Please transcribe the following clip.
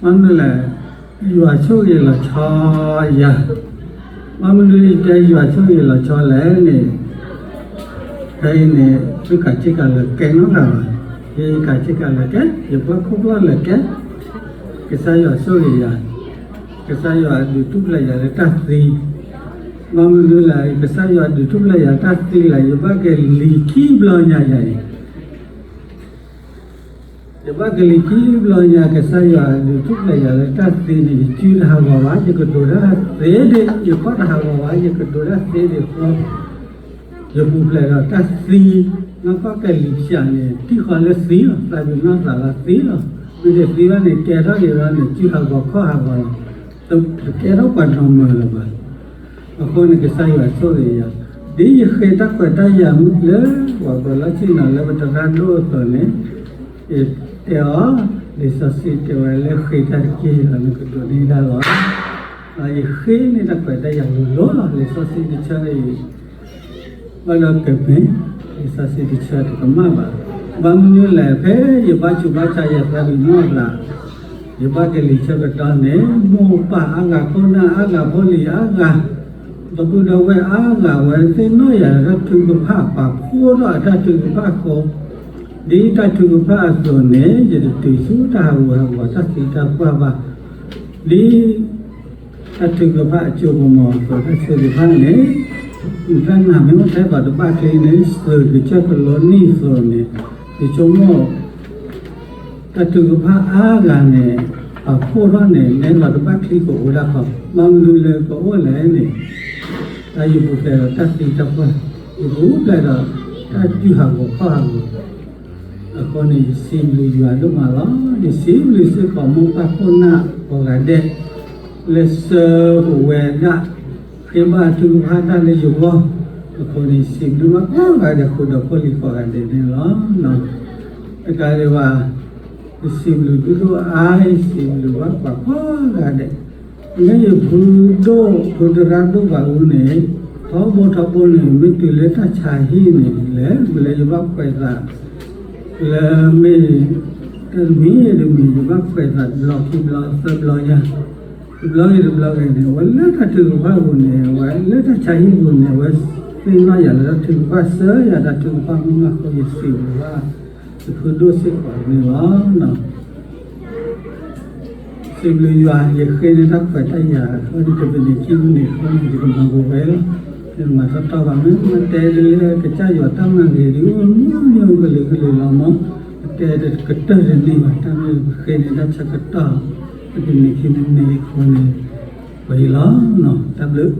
ဘၣ်မနုၤလဲၣ်, ယွၤဆိၣ်ဂ့ၤလီၤဆီယၤ, ဘၣ်မနုၤယတဲယွၤဆိၣ်ဂ့ၤလီၤဆီလဲၣ်န့ၣ်, ဖဲအံၤန့ၣ် သုကးဆ့ကၤလၢကဲနီတဂၤဘၣ်, ယကးဆ့ကၤလၢကဲ, ယပျီခိၣ်ပျီလၢကဲ, ကစၢ်ယွၤဆိၣ်ဂ့ၤယၤ, ကစၢ်ယွၤဒုးထူၣ်ဖျဲးယၤလၢတၢ်သံ, ဘၣ်မနုၤလဲၣ်, ကစၢ်ယွၤဒုးထူၣ်ဖျဲးယၤတၢ်သံလဲၣ်, ယဘၣ်ကလံၤခံဘျီညါယၤအံၤ ယဘၣ်ကလံၤခံဘျီညါ ကစၢ်ယွၤဒုးထူၣ်ဖျဲးယၤလၢတၢ်သံန့ၣ် ယစုတဟးဂီၤဘၣ်, ယကတိၤတၢ်သ့ဒံး, ယကီၢ်တဟးဂီၤဘၣ်, ယကတိၤတၢ်သ့ဒံးဃီ, ယပူၤဖျဲးဒီးတၢ်သံ, နီၢ်ကီၢ်ကဲလံၤဖၠးန့ၣ် ထံၣ်ဃီလၢသံလီၤ, သးပ့ၤနီၢ်သးလီၤသံလီၤ, မ့ၢ်တသံဘၣ်န့ၣ် ကဲထီၣ်က့ၤဒီးန့ၣ် စုဟးဂီၤခီၣ်ဟးဂီၤလီၤ, တကဲထီၣ်ပှၤနီၢ်မၢၤလၢၤဘၣ်. အဃိန့ၣ် ကစၢ်ယွၤဆိၣ်ဂ့ၤယၤ, ဒ်ယဃ့တၢ်ခွဲးတၢ်ယာ်လၢ ပှၤကွဲးလီၢ်ဆ့ၣ်နီၤလၢပသရၣ်ဒိၣ်အသိးန့ၣ်, ယတဲအီၤ, လံာ်စီဆှံတဲဝဲလၢဃ့တၢ်တက့ၢ်ဒီးနကဒိးန့ၢ်ဒၣ်လီၤ. ယဃ့န့ၢ်တၢ်ခွဲးတၢ်ယာ်လိၤလိၤလီၤ, လံာ်စီဆှံတဆၢအံၤ ဘၣ်ဒီးကမ့ၢ် လံာ်စီဆှံတဆၢတကမၣ်ဘၣ်. ဘၣ်မနုၤလဲၣ်, ဖဲယဘၣ်ဆူးဘၣ်ဆါယသးပ့ၤနီၢ်သး, ယဘၣ်ကလံၤဆၢကတီၢ်န့ၣ် မိၢ်ပၢ်အါဂၤ ခိၣ်နၢ်အါဂၤ ဖိလံၤအါဂၤ, ဒီပုၢ်ဒီဝဲၢ်အါဂၤ အဝဲသ့ၣ်နီၣ်ယၤလၢတၢ်ထုကဖၣ် ပာ်ဖှိၣ်ထီၣ်အတၢ်ထုကဖၣ်အဃိ, ဒ်တၢ်ထုကဖၣ်အသိးန့ၣ် ယတတုၤဆူတၢ်ဟးဂူာ်ဟးဂီၤ တၢ်သံတၢ်ပှၢ်ဘၣ်. ဒ် တၢ်ထုကဖၣ်အစိကမီၤအသိး တၢ်ထုကဖၣ်န့ၣ်, တၢ်နာ်မ့ၢ်အိၣ်ထဲသိးတဘၣ်ချံန့ၣ် သုးကစၢၢ်ကလိနံၣ်အသိးန့ၣ်, ယဆိကမိၣ် တၢ်ထုကဖၣ်အါဂၤန့ၣ် ပာ်ဖှိၣ်ထီၣ်န့ၣ် နဲသိးတဘၣ်ချံကအိၣ်ဒၣ်ခီ, ဘၣ်မနုၤလၢကအိၣ်လဲၣ်န့ၣ်, တၢ်ယပူၤဖျဲးဒီးတၢ်သံတၢ်ပှၢ်, ယပူၤဖျဲးဒီးတၢ်စုဟးဂီၤခီၣ်ဟးဂီၤ အဃိန့ၣ် ယစံးဘျုးယွၤဒိၣ်မးလီၤ. ယစံးဘျုးစ့ၢ်ကီး မိၢ်ပၢ်ခိၣ်နၢ်ကိးဂၤဒဲး လၢဆှၢပဝဲဒၣ်, ဃ့ဘါထုကဖၣ်တၢ်လၢယဂီၢ်, အဃိန့ၣ် ယစံးဘျုးဘၣ်ကိးဂၤဒဲး ဃုာ်ဒီးဖိလံၤကိးဂၤဒဲးန့ၣ်လီၤ. တကးဒံးဘၣ်, ယစံးဘျုးဒိၣ်ဒိၣ်အါ, ယစံးဘျုးဘၣ်ပှၤကိးဂၤဒဲး, မ့ၢ်ယဖုဒိၣ်ဖုသရၣ်ဒိၣ်ဘၣ်အူန့ၣ်, ထီဘိထီဘိန့ၣ် မ့ၢ်တုၤလၢတၢ်ဆါဟံၣ်န့ၣ်လဲၣ်, မ့ၢ်လၢယဘၣ်ခွဲးသး လၢမ့ၢ် တမံၤတမံၤ ယဘၣ်ခွဲးသးတဘျီခံဘျီသၢဘျီညါ, တဘျီဂ့ၤတဘျီဂ့ၤန့ၣ် အဝဲလၢတၢ်ထုကဖၣ်ပူၤန့ၣ် အဝဲလၢတၢ်ဆါဟံၣ်ပူၤန့ၣ် အဝဲသ့ၣ်နီၣ်ယၤလၢတၢ်ထုကဖၣ် စၢၤယၤတၢ်ထုကဖၣ်မးမးအဃိ ယစံးဘျုးဘၣ် ယဖုဒိၣ်စ့ၢ်ကီးန့ၣ်လီၤ. စံးဘျုးယွၤ ယဃ့န့ၢ်တၢ်ခွဲးတၢ်ယာ်အဃိန့ၣ် တနံၤခံနံၤအဃိန့ၣ် ယကမၤကဝဲလီၤ. ယမၤထီၣ်ထီၣ်ဘၣ် မ့ၢ်မ့ၢ်တဲဒ်လၢကစၢ်ယွၤတၢ်မၤဂ့ၤဒ်အိၣ်မူမ့ၢ်အိၣ်ကလုာ်ကလုာ်လီၤမး, ပတဲတကတၢၢ်တန့ၢ်ဘၣ် တၢ်မ့ၢ်ပဃ့န့ၢ်တၢ်ဆၢကတီၢ် တနံၤခံနံၤအဃိန့ၣ် ပှဲၤလီၤ. တၢ်ဘျုး